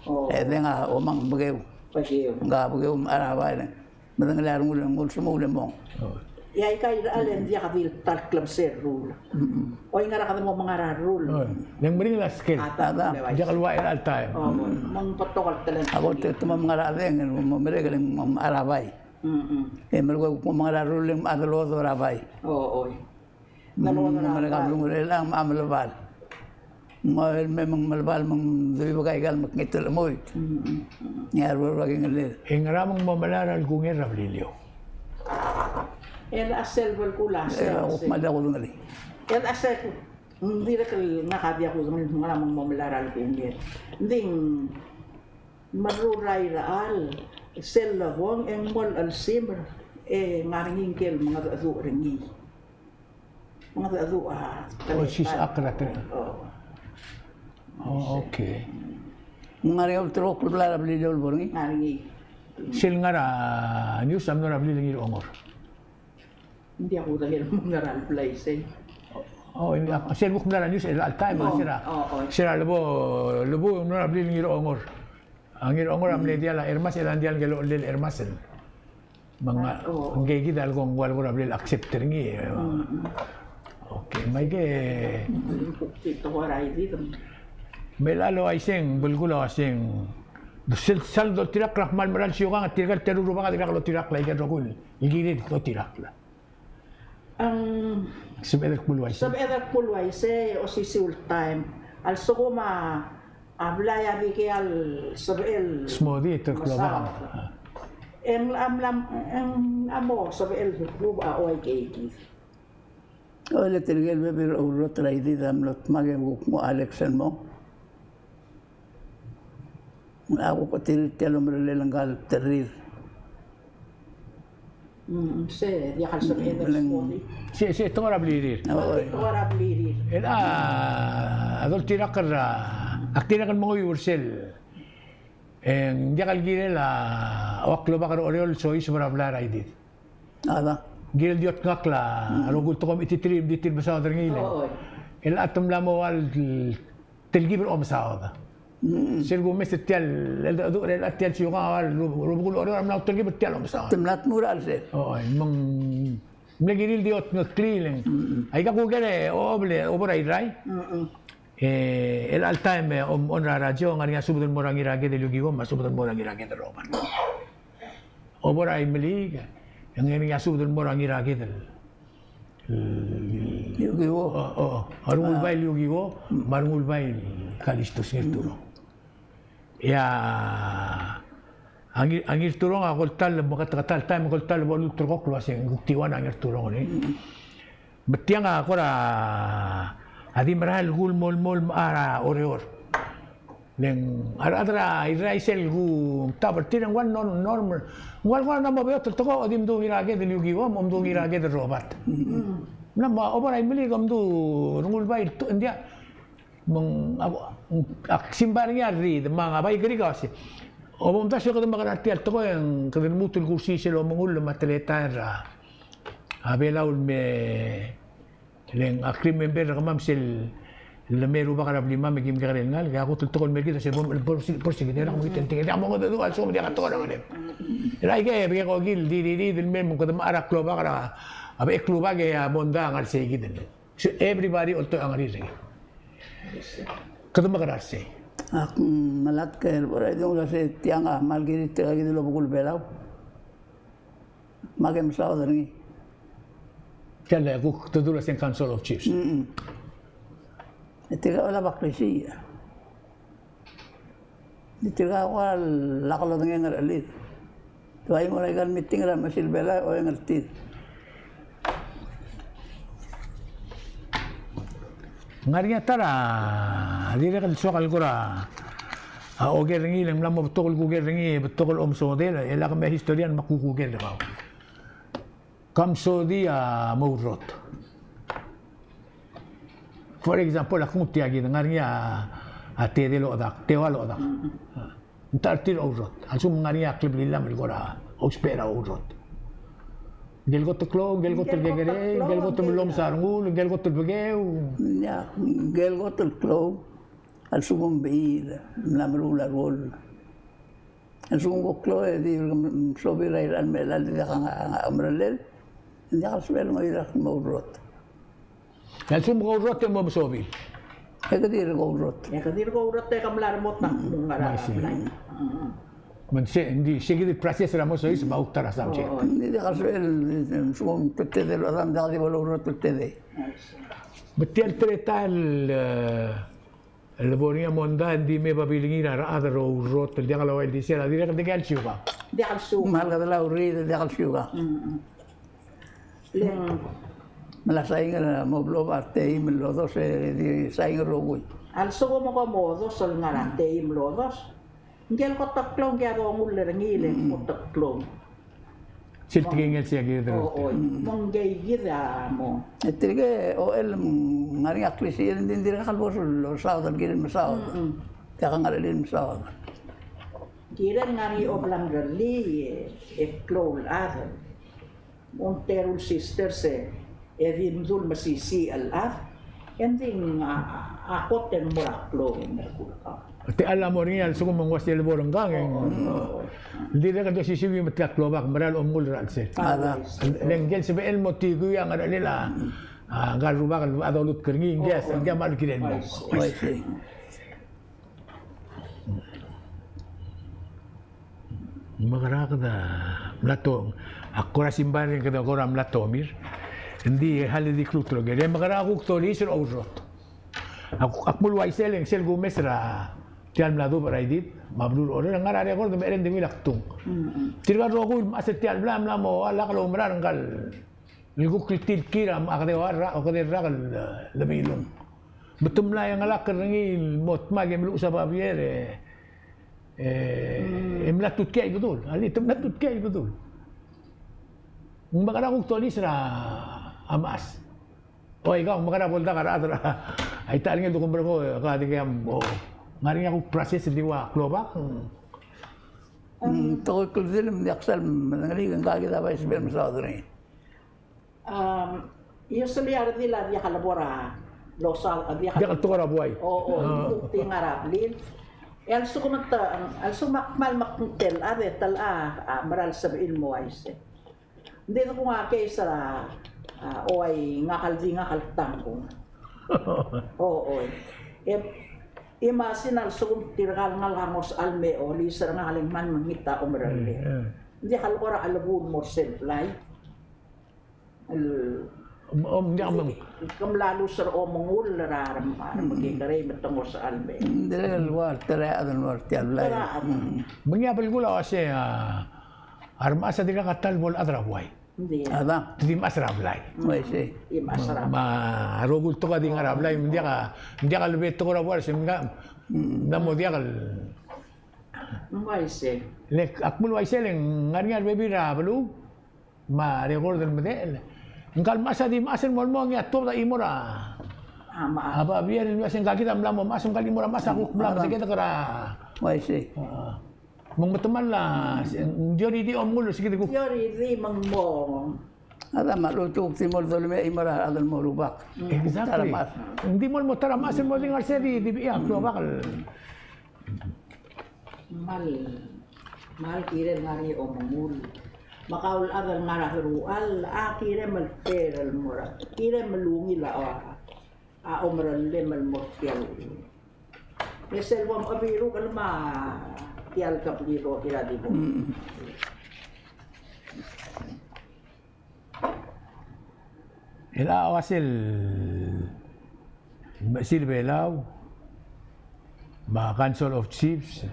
O. E deng a omang bekeu. Bekeu. Ngka bekeu me a rubak. Medengelii a rengul, ngul semuul el mong. O. E aika el, e ng diak di ta el klebesei el rull. Mm-mm. Oi, ngera kede mo menga er a rull. O. Le ng meringel a skel. A ta, a ta. Diak el ua er a all time. O, me ng betok el telengtengil. A ko te, te mo menga er a deng, mo merek el mo er a bai. Mm-mm. E melekoi kuk mo menga er a rull, le ng a delodel er a bai. O, oi. Mm, me ng ka belungur er chelechang me a melebal. Ng ua el me ng melebal me ng dubek aika el mekngit el chemoit. Mm, mm, mm. Ng ua ruebek a kengellel. E ngera me ng mo melai er a lekungel er a Beliliou? E a sel belkul a sel. E a kuk sel. Me a diak kudengelii. E a sel, ng dirrek el ngak a diak kudengelii ngera me ng mo melai er a lekungel. Ng di ng meruul er a irechar, sel lebong e ng mo el chelsir, e ng ngar er ngii ngike el mengedecheduch er ngii. Mengedecheduch a. O, sisechakl er a tele. O. O, okay. Ng ngar er ngii a ulterekokl el blai er a Beliliou el bo er ngii? Ng ngar er ngii. Sel ngar er a news a mlo er a blil er ngii el chongor. Ng diak kudengei el mo ngar er a blai sei. O, ng diak, sel kuk mla er a news er chelecha el taem, o, se er a, o, o, se er a lebo, lebo ng mla er a blil Ngirongor. A Ngirongor a mle diall a Ermas, el a ng diall ngike el ochellel Ermas el. Me ng, o, ngke kid a leko ng ua leko er a blil accept er ngii. Mm, mm. Okay, me aike. Mm, mm, kuk di tekoi er a idid. Me a lalo a isei ng belkul a uasei ng. Sel, sel doltirakl er a kmal mera el siukang, tirka el teru el rubak a dirkak loltirakl aike el rokui el kirir el doltirakl. Ang sebeched el kmo uaisei. Sebeched el kmo uaisei, osisiu el taem. A lsekum a blai a dikea el sebechel smodii, te klobak. Mesaod. E ng mla, e ng mla mo sebechel rubak a uaikei kid. O, le tirke el bebil er a Ourrot er a idid a mlo dmak e kuk mo Alex el mo. A kuk tir tia el omerellel ngka el terir. Mm, se, diak el sebeched el smodii. Se, se, tekoi er a blirir. O, tekoi er a blirir. El a, a doltirakl er a, ak dirrek el menguiu er sel. E ng diak el kirel a, ua klobak er a Oreor el soiseb er a blai er a idid. A da. Kirel di otngakl a rokui el tekoi me a chititir, di tir mesaod er ngii le. O, oi. El a te mla mo ua el telkib er a omesaod. Mm. Sel kumes er tia el, el, el, el, tia el siukang a ua el ru-, rubekul Oreor a mla telkib er tia el omesaod. Te mla tmuu er a chelsel. O, oi, me ng mle kirir di otngeklii le ng. Mm. Aika kuker e, o, bla, obo er a Irrai. Mm. E, el chelecha el taem e, om, on er a radio, ngar er ngii a subed el mo er a Ngiraked el Yukiwo, me a subed el mo er a Ngiraked el Robert. Obo er a Imeliik, e ng ngar er ngii a subed el mo er a Ngiraked el, el Yukiwo. O, o, o. A Rengulbai el Yukiwo, me a Rengulbai el Kalistus Ngirturong. E a, a Ngir-, a Ngirturong a ko el ta el, mo kata, kata el taem ko el ta el bo lulterekokl el uasei ng kuk Tijuana a Ngirturong, e. Me tiang a kora a di merael el kuk mo, mo, mo er a Oreor. Le ng a rechad er a Irrai sel kuk ta er tir e ng ua el norm, normal. Ng ua el kora ng mo beot el tekoi, e di mdu Ngiraked el Yukiwo, me mdu Ngiraked el Robert. Mm. Ng mla mo obo er a Imeliik e mdu Rengulbai el tu-, ng diak. Me ng, ak, ak simbai er ngii a rriid, me ng a bai kerik a uasei. Obo mdasu e kede mekerang er tia el tekoi e ng kede lmuut el kursii sel omengull me a teletael er a, a Belau el me, le ng ak remember er kemam sel lemei e rubak er a blimam e kim kekerei el ngalek, e a kot el tekoi el mer kid a se bo, bo, bo, bo, se kid er a kmo kid el tekoi, e a mo ngedecheduch a lsekum e diak a tekoi er a ngerem. Er a ike, bek el kokil, di, di, di, di, el mei me kede mechar a klobak er a, a bek el klobak e a mondai a ngar sei kid el. So everybody oltoch a ngerir er ngii. Kede mekerang er sei. Ak, mm, melatk er a bo er a idung el uasei tiang a kmal kirir tirka kid el obekul Belau. Me ke mesaod er ngii. Tia el kuk te dulu el uasei ng Council of Chiefs. Mm-mm. E tirka a olab a klisiich. Di tirka a ua lak lodengei a ngerechelid. Te ua nguu er aika el meeting er a Mesil Belau e oeng er tir. Ngar er ngii a ta er a dirrek el soak el kora, a, oker er ngii, le ng mla mo betok el kuker er ngii, betok el omesodel, e lak me a historian me a kukuker er kau. Ke msodii a mo Ourrot. For example, a kung tia kid, ngar er ngii a, a tede el ochad, teua el ochad. Ng ta er tir a Ourrot. A lsekum ng ngar er ngii a kleblillam el kora ousbech er a Ourrot. Ngike el kot el klou, ngike el kot el kekerei, ngike el kot el mlo msa a rengul, ngike el kot el bekeu. Ia, ngike el kot el klou. A lsekum ng bechil, mla meruul a ruoll. A lsekum ko klou e di sobiil er a irechar me a chelecha el di diak a omerellel, ng diak el sebechel el mo er a mo Ourrot. A lsekum ko Ourrot e mo mesobil. E ke dirk ko Ourrot. E ke dirk ko Ourrot e ke mla remote a kmo ngar er a blai. Me ng se, ng di, se kid el process er a mo soiseb me a kuk ta er a subject. Ng di diak el sebechel, a lsekum te tede el ochad me diak di bo le Ourrot el tede. Me tia el teletael, e, el bo er ngii a mondai, ng di me babilngir a rechad er a Ourrot el diak el ua ildisel, a dirrek el dikea el siukang. Diak el siukang. Me a le kede lau rriid el diak el siukang. Mm, mm. Le ng. Me a le saing er a mo blobech a teim el odos e di saing el rokui. A lsekum ko mo odos el ngar er a teim el odos. Ngike el kot el klou, ngike a dongull er ngii el kot el klou. Sel tekingel sei a kired el. O, oi. Me ng keikid a mo. E tirke, o, el, mm, ngar er ngii a klisichir, ng di dirkak el bo losaod el kirel mesaod. Mm, mm. Diak a ngerechelir el mesaod. Kirel ngar er ngii a oblangrellii, e, e klou el chad. Ng teru el sisters e, e di mdu el mesisiich el chad, e ng di a, a, a kot el mo er a klou e ng kulkau. Te chelecha mo er ngii a lsekum ng ua sel bo er ngkang e ng, o, o, o, dirrek el di osisiu e metik a klobak, mera el omengull er a chelsel. A, da. Le ngike el sebechel el mo tiu a ngerchelel a, a, ngka el rubak el a dolutk er ngii, ngii a, ngii a mle kirel el mo. I see. Ng mekera kede mla to, ak kora simbai er ngii kede kora mla tomir. Ng di hale di kuk tlo ker. E mekera kuk toliis er a Ourrot. Ak, ak mle uaisei e ng sel kumes er a tia el mla dubech er a Idid, me a beluu er Oreor, ngar er a record me a cherei me ng di ungil a kdung. Tirka el rokui el mechas er tia el blai a mla mo ua lak el oumera er ngka el el kuk kltilkir a, a kede ua rak, a kede rak el, e, lebilung. Me te mla er ngii a ngalek er ngii el mo dmak e meluches a babier e, e, e mla tutkii a Ibedul. Alii, te mla tutkii a Ibedul. Ng mekera kuk toliis er a mechas. Oi, kau, ng mekera bo el dak a rechad er a, aita el ngii el dukum er kau, e, ka di kem, o, ngar er ngii a kuk process el di ua klobak. Mm, tekoi el kldil me ng diak sal medengelii, e ngka kid a bai sebechel el mesaod er ngii. Am, usually a redil a diak lebo er a losaod, a diak, diak el tekoi er a buai. O, o, a, kuk di ngar er a blil. E a lsekum te, a lsekum ak kmal mekngit el chad e te locha, a, mera el sebechir el mo uaisei. Ng di dekung a case er a, a, ua ngak el di ngak el tang kung. O, oi. E, e me a sel lsekum tirka el ngalek a ngosechal me a olis er ngak el ng kmal mekngit a omerellel. Mm, mm. Ng diak el kora chelebul el mo er sel blai. El, om, diak meng. Ke mla lose er a omengull er a rem-, a remekekerei me te ngosechal me. Ng dirrek el ua, te rechad el mo er tia el blai. Te rechad. Mm. Me ngii a belkul a uasei a, a remechas a dirkak a ta el bo el chad er a buai. Ng di. A da. Te di mechas er a blai. Uaisei. Di mechas er a blai. Me a rokui el tekoi a di ngar er a blai, me ng diak a, me ng diak a lebo el tekoi er a buai, se me ng, mm, ng mo diak el. Ng uaisei. Le ak mle uaisei le ng ngar er ngii a rebebil er a beluu. Me a record el medechel. Ngka el mechas a di mechas el mo el mo ngii a tuobed a chimo er a, a, a babier el uasei ngka kid a mla mo mechas, ngka el chimo er a mechas a kuk mla medekedek er a. Uaisei. A. Me ng metemall a, ng di already omengull er se kid el kuk. Di already me ng mo. A da me a lechub e te kuk di mo dolemii a chimo er a rechad el mo rubak. Exactly. Ta er a mechas. Ng di mo el mo ta er a mechas el mo di ngar er sei di, di bechii a klobak el. Kmal, kmal kirel ngar er ngii a omengull. Me kau el chad el ngar er a deruchall, a kirem el fair el mo er a, kirem el ungil a, a omerellem el mo er tia el. Me sel bo mchebirukel me tia el kebliil el rokir a di bo. Mm. El a uasei el Mechesil Belau, me a Council of Chiefs,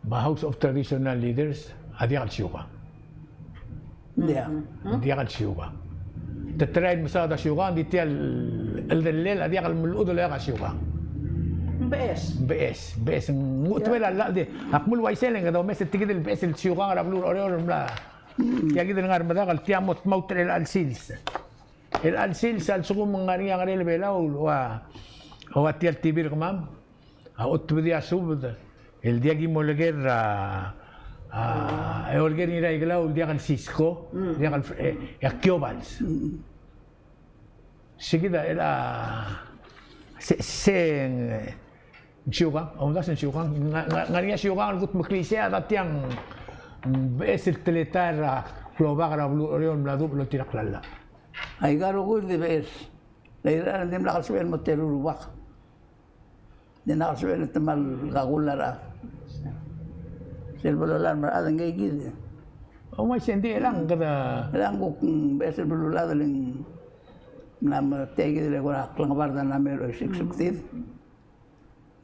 me a House of Traditional Leaders, a diak el siukang. Diak. Diak el siukang. Te try el mesaod a siukang, ng di tia el, el delel a diak el melechudel el okiu a siukang. Ng beches. Ng beches, ng beches, ng utebel a llach, di. Ak mle uaisei e ng kede omes er tia kid el beches el siukang er a beluu er a Oreor el mla. Tia kid el ngar er a medal, tia mo tmaut er chelecha el sils. Chelecha el sils a lsekum ng ngar er ngii a ngerel Belau el ua, ua tia el tibir kemam a otebedii a subed el diak ki mo oleker er a, a, e oleker er ngii er a Ikelau el diak el Cisco, diak el, e, e a Kiobals. Sei kid a, el a, se, se, ng siukang, a uldasu ng siukang, ng, ng, ngar er ngii a siukang el kutmeklii sei a da tiang, mm, beches el teletael er a klobak er a beluu er a Oreor el mla dubech el oltirakl a llach. Aika el rokui el di beches, le irechar e ng dimlak el sebechel el mo teru el rubak. Ng dimlak el sebechel el te kmal kakull a rechad. Sel beluulechad el mo er a rechad e ng kid. O, me sei ng di chelechang kede. Chelechang kuk, mm, beches el beluulechad el ng mla me tia kid el kora klengebard a mei er a executive.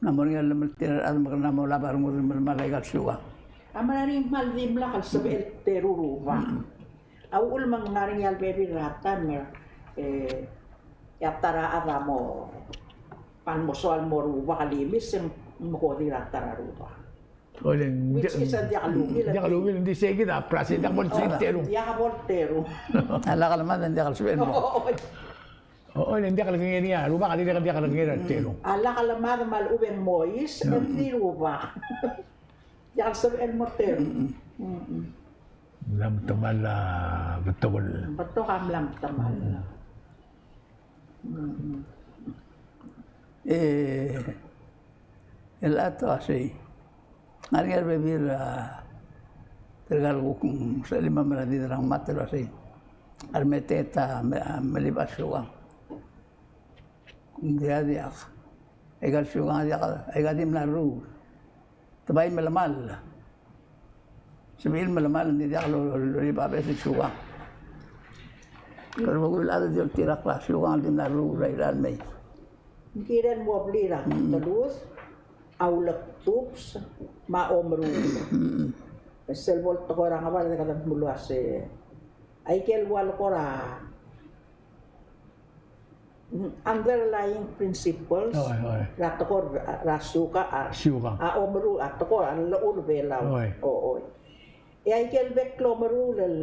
Ng mla mo er ngii a llemeltir a rechad me kede mla mo olab a rengud el melemalt aika el siukang. A mera el ngii a kmal dimlak el sebechel el teru el rubak. A uchul me ng ngar er ngii a lebebil er a taem er, e, e a ta er a chad a mo, kmal mo soal el mo rubak el imis e ng mekodir a ta er a rubak. Which is a diak lungil, diak lungil, ng di sei kid a prase, diak bo el sebechel el teru. Diak bo el teru. A lak lemad e ng diak el sebechel el mo. O, e ng diak el kengei er ngii a rubak, a dirrek el diak el kengei er a teru. A lak lemad me a lechub e ng mois, e ng di rubak. Diak el sebechel el mo teru. Mla metemall a betok el. Betok a mla metemall. Mm. Mm. E, el a to a sei. Ngar er ngii a rebebil er a, tirka el kuk, mm, selim a mera di derang mat el uasei. A remeteet a me-, a melib a siukang. Ng di a diak. Aika el siukang a diak, aika di mla ruul. Te bai melemall. Sebechir el melemall, ng di diak lo, lo, lolib a beches el siukang. Kede bo kuil a di oltirakl a siukang el di mla ruul er a irechar el mei. Ng kirel mo blil a, mm, telus, a ulektuks, me a omeruul. Mm. Sel bo el tekoi er a ngebard e kede mlo uase, aike el ua el kora underlying principles, oi, oi, er a tekoi er a siukang, a, siukang, a omeruul, a tekoi er a llechul Belau. Oi. O, oi. E aike el bek el omeruul el,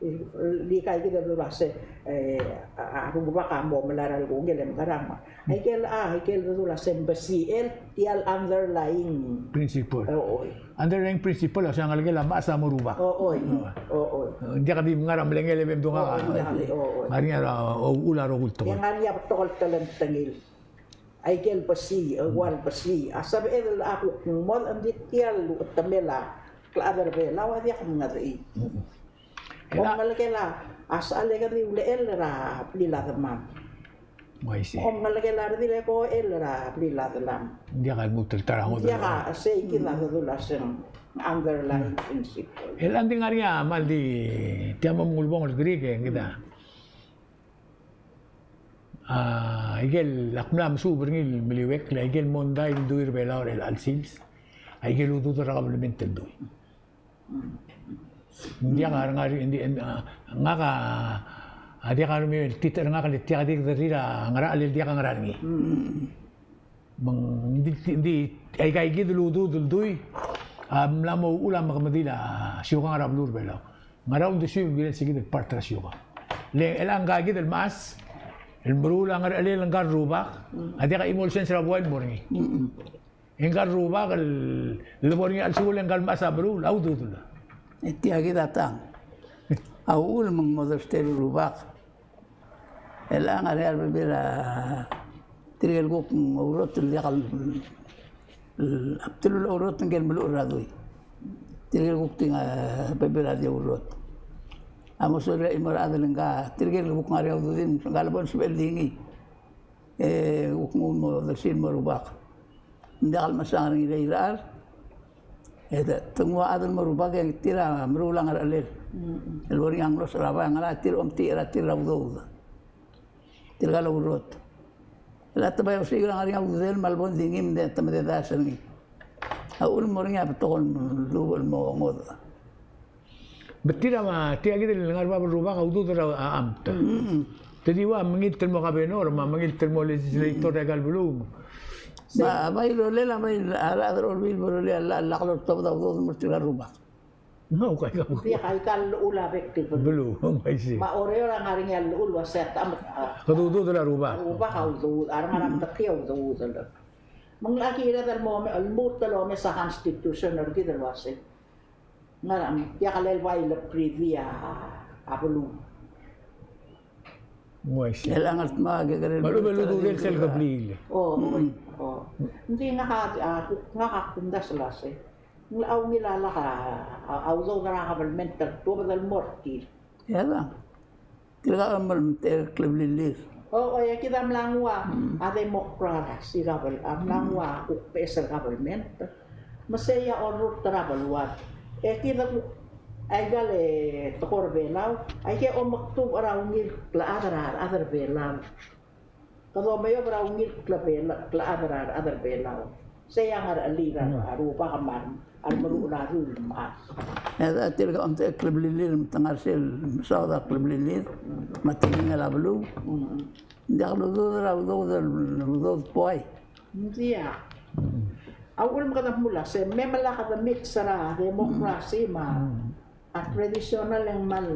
el, el di kaikid el dula se, e, a, a rubak a mo melai er a lekungel e mekerang. Aike el, a, aike el dula se ng besichel tia el underlying principle. O, oi. Underlying principle a se a ngelekel a mechas a mo rubak. O, oi. O, oi. Ng diak di ngar er a melengel e bem dungak. O, oi. Ngar er ngii a uchul a rokui el tekoi. E ngar er ngii a betok el telengtengil. Aike el besiich, e ua el besiich. A sebeched el a kuk ng mo, ng di tia el uchetemel a klechad er a Belau a diak mengedechii. Mm. Kom ngelekel a, a sechal e ke di ulechell er a blil a demam. Uaisei. Kom ngelekel a redil e ke ochell er a blil a delam. Ng diak a lmuut el ta er a ngodech. Ng diak a, sei kid a dodul a seng underlying principle. El a ng di ngar er ngii a kmal di tia me ng ulebongel el kerik e ng kid a. A, aike el ak mla mesuub er ngii el meliuekl, aike el mondai el dui er a Belau er chelecha el sils. Aike el ududir a kabelment el dui. Ng diak a rengar, ng di, a, ngak a, a diak a remiu el titech er ngak el diak di kederir a ngerachel el diak a ngar er ngii. Me ng di, di, aika kid el ududir el dui a mla mo uchul a mekemedil a siukang er a beluu er a Belau. Ngera uldesuiu el kirel se kid el part er a siukang. Le, el ngka kid el mechas el meruul a ngerchelel ngka el rubak a diak a chimo el sens er a buai el mo er ngii. E ngka el rubak el lebo er ngii a chelsengul e ngka el mechas a meruul a ududir. E tia kid a tang. A uchul me ng mo derster el rubak. Chelechang a ngar er ngii a rebebil er tirke el kuk ourot el diak el, a bdelul a ourot ngike el meluchel er a dui. Tirke el kuk di ngar er a rebebil er a di ourot. A mo sorir a chimo er a chad el ngka, tirke el kuk ngar er ngii a ududir, ngka el bo el sebechel di ngii. E kuk nguu el mo dersi el mo rubak. Ng diak el mechesang er ngii er a irechar. E te, te nguu a chad el mo rubak e tir a meruul a ngerchelel. El bo er ngii a nglosul er a bai, ngera tir a omtechei er tir er a udoud. Tirka el ourot. El a te bai osiik er a ngar er ngii a ududel me a lebo ng di ngii me te mededaes er ngii. A uchul el mo er ngii a betok el lubech el mo ngodech. Betir a ma, tia kid el ngar er bab el rubak a ududir a, a, amt. Te di ua mengilt el mo kabenor, me a mengilt el mo legislator er aika el beluu. Me a bai rolel a bai a rechad er a Olbiil bo rolel a llach el lak loltobed a udoud el mo er tirka el rubak. Ng ua ika, ika el llechul a bek el beluu. Beluu, me a isei. Me a Oreor a ngar er ngii a llechul el ua se a ta, a, kede ududir a rubak. Rubak a udoud, a rengar er a mtekii a udoud el. Me ng locha kired el mo, el lmuut el omes a constitution er kid el ua se Ngera, tia kele el bai le privy a, a beluu. Ng uaisei. El a ngar er a kekerei el beluu. Me a lechub e ng ududel sel kebliil. O, o. Ng di ngak a, a, ngak a kumdasu el uasei. Ng locha ungil a lak a, a, a udoud er a kabelment el tuobed el mo er tir. Ia, da. Tirka a mla mtechei el kleblilir. O, o, e kid a mla nguu a democracy er a kabel, a mla nguu a kuk beches el kabelment. Me sei a orrurt er a beluad. E kid a kuk, aika el tekoi er a Belau, aike omekdubech er a ungil klechad er a rechad er a Belau. Kede omeob er a ungil klechad er a rechad er a Belau. Sei a ngerchelir a rubak me a remeruul a rul me a. E a tirka a omtechei el kleblilir, me te ngar sel mesaod a kleblilir, me a tekingel a beluu. Ng diak lududel a udoud, udoud buai. Ng diak. A uchul me kede mla se, me mla kede mix er a democracy me a A traditional e ng kmal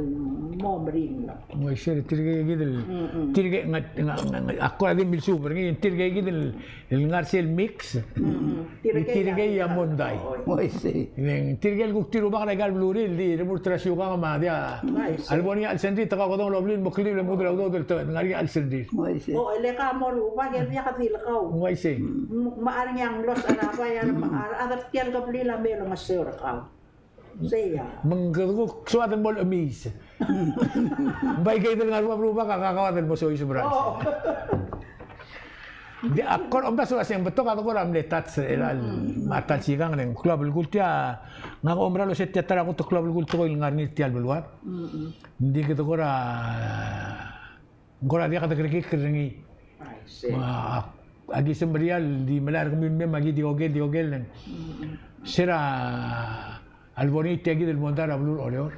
mo meringel. Ng uaisei, tirke kid el, tirke, nga, nga, nga, ak kora di milsuub er ngii, tirke kid el, el ngar sel mix, tirke a mondai. Ng uaisei. Ng tirke el kuk di rubak er aika el beluu el di remurt er a siukang me a diak. A lebo er ngii a chelsel er ngii, te kau kede olengeseu el mo kldibel e mengudel a udoud el te ngar er ngii a chelsel er ngii. Ng uaisei. O, e le ka mo rubak e diak di le kau. Ng uaisei. Me a re ngii a nglos er a bai, a re, a rechad er tia el kebliil a me olengeseu er kau. Sei a. Me ng kede kuk soad el mo lemiis. Bai kid el ngar er a rubak a kakauad el mo soiseb er a. O. Di ak kora omdasu el uasei ng betok a dekor a mle touch er a, me a ta el sikang e ng klou a belkul tia, ngak a oumera el uasei tia ta er a kot el klou a belkul el tekoi el ngar er ngii er tia el beluad. Ng di kede kora Ng kora diak dekerekikl er ngii. I see. Me a, aki semeriar el di melai er kemiu el mei me aki di oker, di oker el. Se er a lebo er ngii tia kid el mondai er a beluu er Oreor.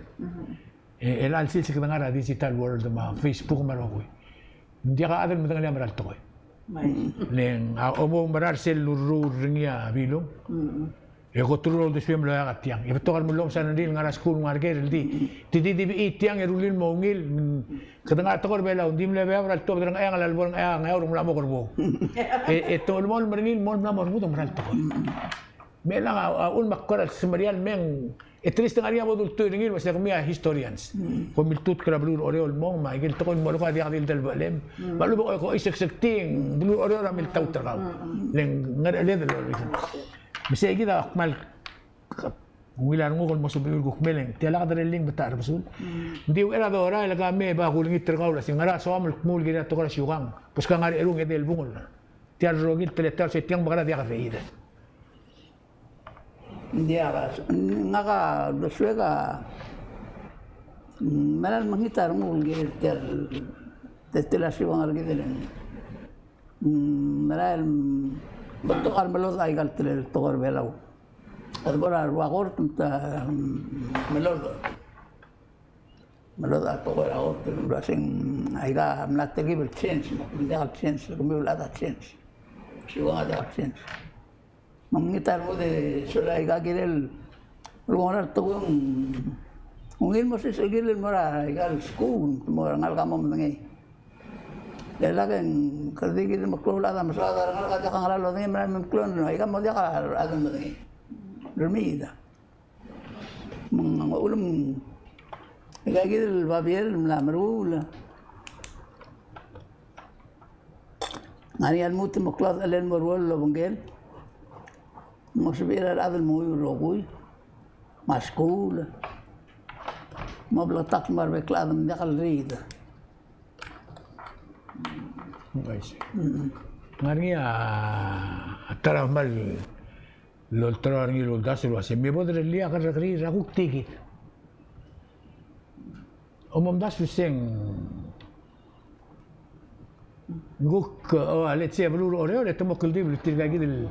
E, el chelecha el sils e kede ngar er a digital world me a Facebook me a rokui. Ng diak a chad el medengelii a mera el tekoi. Le ng, a, omoumera er sel lurruul er ngii a Bilung. E kot el uldesuem el oeak a tiang. E betok a remellomsang er ngii el ngar er a skuul, ngar er ker el di. Te di di bechiil tiang e rullii el mo ungil, mm, kede ngar er a tekoi er a Belau, ng di mle beab er a ltuobed er a Ngcheangel, a lebo er a Ngcheangel, Ngeaur, ng mla mo kerbou. E, e te olemolem er ngii el mo, mla mo rengud a mera el tekoi. Me chelechang a, a uchul me ak kora semeriar el mei, e te di ngar er ngii a bo dultuil er ngii el uasei kemiu a historians. Kom miltutk er a beluu er Oreor el mong, me aike el tekoi el mo er kau a diak di el delebechelem. Me a lechub e ko, ko iseksektii, beluu er Oreor a miltaut er kau. Le ng ngerecheled el Me sei kid a kmal ungil a renguk el mo sebechiu el kuk mei e le ng tia el chad er a Lilingbetak er a Besul. Ng di uchei er a dorael e ka mei e ba kulengit er kau el uasei ngera soam el kmu el kirel a tekoi er a siukang. Bes ka ngar er a eru ng edei el bungel. Tia el rokir el teletael el uasei tiang me kede diak a feed. Ng diak a, ngak a uldesuek a, mera el mekngit a renguk el kirel tia el, tia el siukang er kid el. Mm, merael, mm, betok a remelodech aika el telel tekoi er a Belau. A debo er a rua kort me te, mm, melodech. Melodech a tekoi er a kort el uasei, mm, aika mla telkib el change, me ng diak el change, kemiu el chad a change. Siukang a diak el change. Me ng ngii ta el mo de sola aika kirel el ua ngera el tekoi ng ungil mo sisechekir el mo er aika el skuul, mo er a ngalek a mo medengei. E lak e ng kede di kid el meklou el chad a mesaod a rengalek a diak a ngera el lodengei, me ng meklou el aika mo diak a rechad el medengei. Remid a Me ng uchul me aika kid el babier el mla meruul. Ngar er ngii a lmuut el meklou a techellel el mo ruul el obengkel. Mo sebechir a rechad el menguiu el rokui. Me a skuul. Mo bleketakl me a rebek el chad me ng diak el riid. Ngar er ngii a ta er a kmal lolterau er ngii el uldasu el uasei, me bo derellii a kerrekeriil er a kuk tia kid. Omomdasu se ng kuk, o, let's say, beluu er Oreor, e te mo kldibel tirka kid el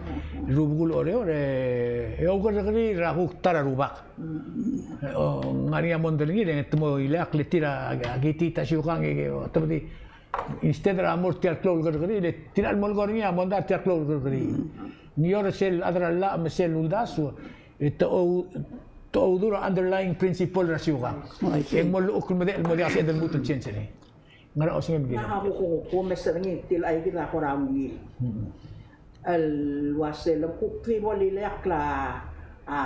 rubekul Oreor, e, e oukerrekeriil er a kuk ta er a rubak. E, o, ngar er ngii a mondai er ngii, e te mo ileakl e tir a, a kitii a siukang, e, o, te mo di, instead er a mo er tia el klou el kerrekeriil, e tir a lemo el kora ngii a mondai er tia el klou el kerrekeriil. Ng ior sel chad er a llach me sel uldasu, e te ou-, te ouduch er a underlying principle er a siukang. E ng mo llechukl el medechel el mo diak sebeched el lmuut el change er ngii. Ngera osengem kid? Ngak a kuk, kuk, kuk omes er ngii tia el aika kid a kora ungil. El uasei le kuk di bo lileakl a, a,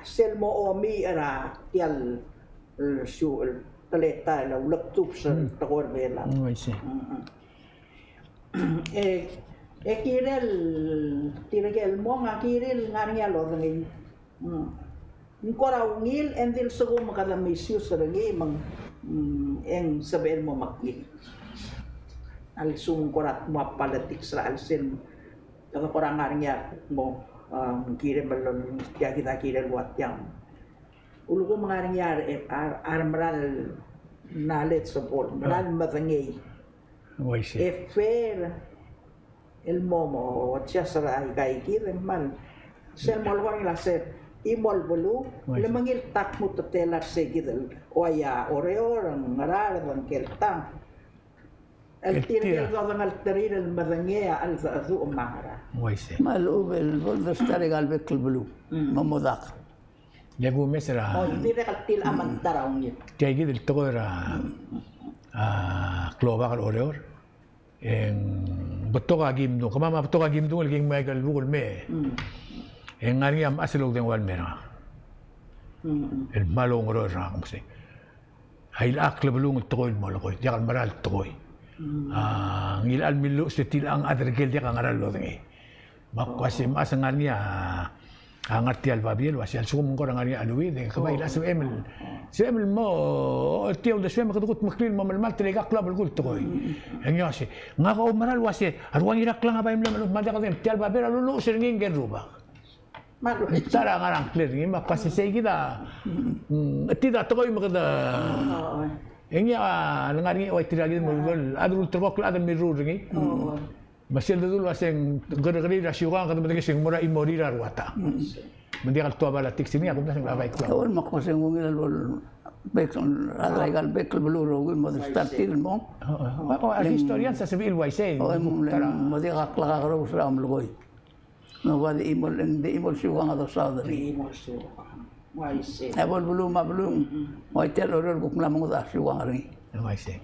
sel mo omiich er a tia el, el siu-, el teletael el ulekdubs er a tekoi er a Belau. Mm, I see. E, e kirel, tirke el mong a kirel ngar er ngii a lodengei. Mm. Ng kora ungil, e ng di lsekum kede misuse er ngii me ng, mm, e ng sebechel mo mekngit. A lsekum ng kora mo politics er a chelsel, kede kora ngar er ngii a kuk mo, um, kirem el, tia kid a kirel ua tiang. Ulekum ngar er ngii a re-, a re-, a remera el knowledgeable, mera el medengei. E fair el mo, mo, just er aika kid e kmal. Sel mo leko er ngii el uasei, chimo el beluu, le mengiil a kmu te tela er se kid el, ua ia Oreor, Ngaraard, Ngikel Tang. El tirke el dodengelterir el medengei a cheldecheduch me a ngerang. Me a lechub el bo el dersta er aika el bek el beluu, me modak. Ng kumes er a. O, dirrek el tilecha me ng ta er a ungil. Tia kid el tekoi er a, a, klobak er Oreor. E ng betok a kim dung. Kemam a betok a kim dung el king me aike el buk el mei. Mm. E ng ngar er ngii a mechas el oudengua el mei er ngak. Mm, mm. El kmal oungeroel er ngak, me sei. A ilecha a klebelung el tekoi el molekoi, diak el mera el tekoi. Mm. A, ng ilecha el milluches e tilecha ng chad er ker el diak a ngera el lodengei. Me ak uase, mechas e ng ngar er ngii a, a ngar tia el babier el uase a lsekum ng kora ngar er ngii a cheleuid, e kemam a ilecha sebechem el, sebechem el mo, tia uldesuem e kede kudmeklii el mo melemalt er aika el klou a belkul el tekoi. E ngii a uase, ngak a oumera el uase a rua Ngiraklang a bai mla me kmal diak a dengei, tia el babier a luluches er ngii ngike el rubak. Me a ta er a ngar er a ngklir er ngii, me ak uase sei kid a, mm, tia a tekoi me kede. E ngii a lengar er ngii a ua tirka kid el mo, a ulterekokl el chad el mirruul er ngii. Me sel dedu el uase ng kerrekeriil er a siukang, kede medengei se ng mo er a chimorir a rua ta. Me ng diak el tuobed a tiks er ngii, a kumdasu e ng bai klou. Oi, me ak uase ng ungil el bo el bek, a rechad er aika el bek el beluu el rokui el mo start er tir el mo. O, o, a historians a sebechir el uaisei. O, e mo diak a klekerous er a omelekoi. Me ng ua di chimo el, di chimo el siukang a dosaod er ngii. Di chimo el siukang. Uaisei. E bo el beluu me a beluu. Mm-mm. Ua tia el Oreor el kuk mla mengedecheduch a siukang er ngii. Uaisei.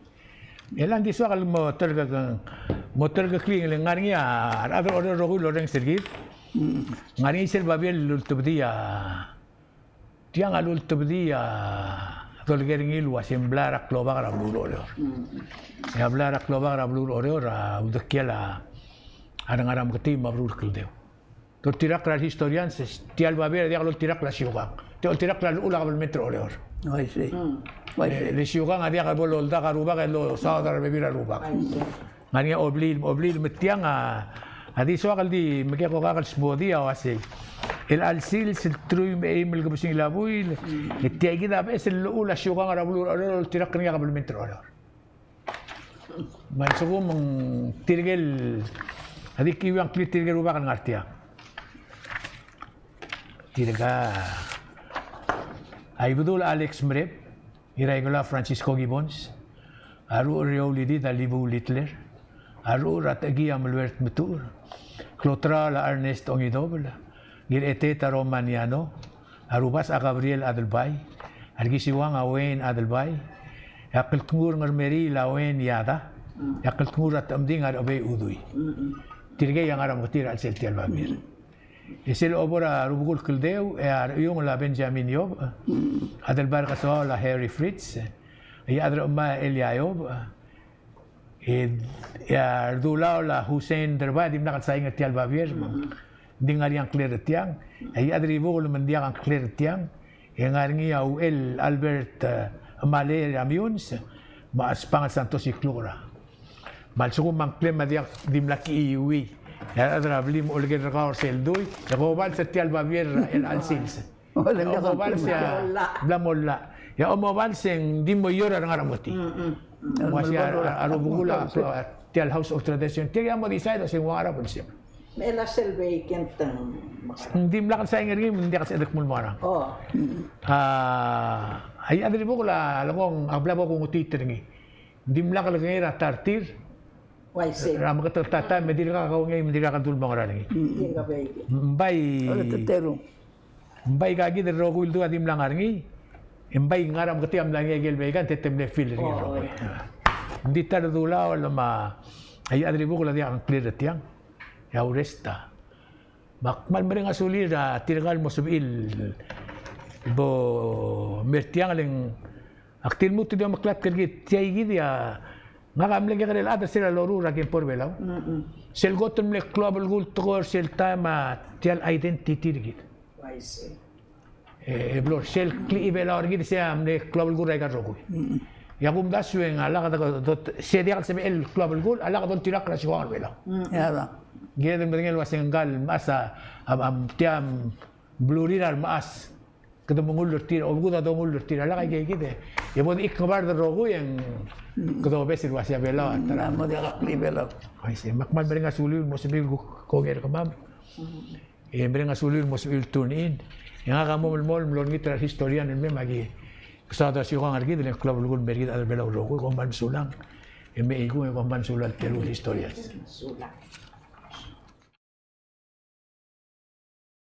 E le ng di soak el mo terkek, mo terkeklii el ngar er ngii a rechad er a Oreor el rokui el orrenges er kid. Mm. Ngar er ngii sel babier el ultebedii a Tiang a lultebedii a dolekoi er ngii el uase ng blai er a klobak er a beluu er Oreor. Mm. E a blai er a klobak er a beluu er Oreor a uldekial a Ngarameketii me a Beruul Kldeu. Te oltirakl er a rehistorians, tia el babier a diak loltirakl er a siukang. Te oltirakl er a llechul a kabelment er Oreor. Uaisei. Mm. Uaisei. E, le siukang a diak bo loldak a rubak e losaod er a rebebil er a rubak. Uaisei. Ngar er ngii a obliil, obliil me tiang a, a di soak el di mekekokak el smodii a uasei. El chelsel sel teruich me a eim el kebesengil a buil, e tia kid a beches el llechul a siukang er a beluu er Oreor el oltirakl er ngii a kabelment er Oreor. Me a lsekum ng tirke el, a di kiu a ngklir tirke el rubak el ngar tiang. Tirka a Ibedul Alex Merep, Ngiraikelau Francisco Gibbons, a Ruchel er a Eoulidid a Libu Littler, a Ruchel er a Techekii a Meluert Metuchel, Klotraol a Ernest Ongidobel, Ngirchetet a Roman Yano, a Rubasech a Gabriel Adelbai, a Rekesiuang a Wayne Adelbai, e a Kltngur Ngermeriil a Wayne Yada, e a Kltngur er a Techemding a Rechebei Udui. Tirkei a Ngarameketii er a chelsel tia el babier. E sel Obor a Rubekul Kldeu, e a Rechiungel a Benjamin Iobech, Adelbai er a Kesoaol a Harry Fritz, e a Adelbai a Elia Iobech, e, e a Redulaol a Hussein Derbai, dimlak el saing er tia el babier, me ng di ngar er ngii a ngklir er tiang, e a Chad er a Ibukel me ng diak a ngklir er tiang, e ngar er ngii a Uchel Albert, e, Male er a Miuns, me a Chesbangel Santos Iklukera. Me a lsekum a ngklem a diak dimlak kichiuii. E a rechad er a blim a oleker er kau er sel dui, e kobals er tia el babier er a chelsel. Kobals e a bla mo llach. E a omobals e ng di mo ior a Ngarameketii. Ng uaisei a Rubekul a tia el House of Tradition. Tia a mo decide se ng ua ngar er a beluu. Me a sel vacant. Ng dimlak el saing er ngii, me ng diak el sebeched el kmo ng mo ngerang. A, a Chad er a Ibukel a lekong a bla bo kungutii er ngii. Ng dimlak lekengei er a ta er tir. Uaisei. Er a meketekl a taem, me dirkak a kaungei, me dirkak a dul mo ngerang er ngii. Ng bai, ng bai aika kid el rokui el dua a dimlak ngar er ngii, e ng bai Ngarameketii a mla ngii a ikel vacant e te mle fill er ngii el rokui. Ng di ta er a Redulaol me a Chad er a Ibukel a diak a ngklir er tiang. E a uresta. Me ak kmal mereng a sulir a tirka el mo sebechir el bo mer tiang, le ng ak di lmuut el di omeklatk er kid, tia kid a, ngak a mle kekerei el chad er sel loruul er a kempo er Belau. Sel kot el mle klou a belkul el tekoi er sel taem a tia el identity er kid. E, e blo er sel klechibelau er kid, sei a mle klou a belkul er aika el rokui. E a kumdasu e ng a lak de, de, se diak el sebechel el klou a belkul, a lak doltirakl er a siukang er Belau. Kired el medengei el uase ngka el mechas a, a, a, tia, mm, belurir a remechas. Kede mengull er tir, obekud a dongull er tir, a lak aika kid e. E bo de chikngebard er a rokui e ng kede obes el uase a Belau a ta er a. Mo diak a klechibelau. Uaisei, me ak kmal mereng a sulir el mo sebechir el kuk kongei er kemam. E mereng a sulir el mo sebechir el tune in. E ngak a mo melemolem el olengit er a rehistorian el mei me aki kesaod a siukang er kid, le ng klou a belkul el mer kid a rechad er a Belau el rokui, kom kmal mesulang. E mei kung e kom kmal mesulang el teru el historians. Mesulang.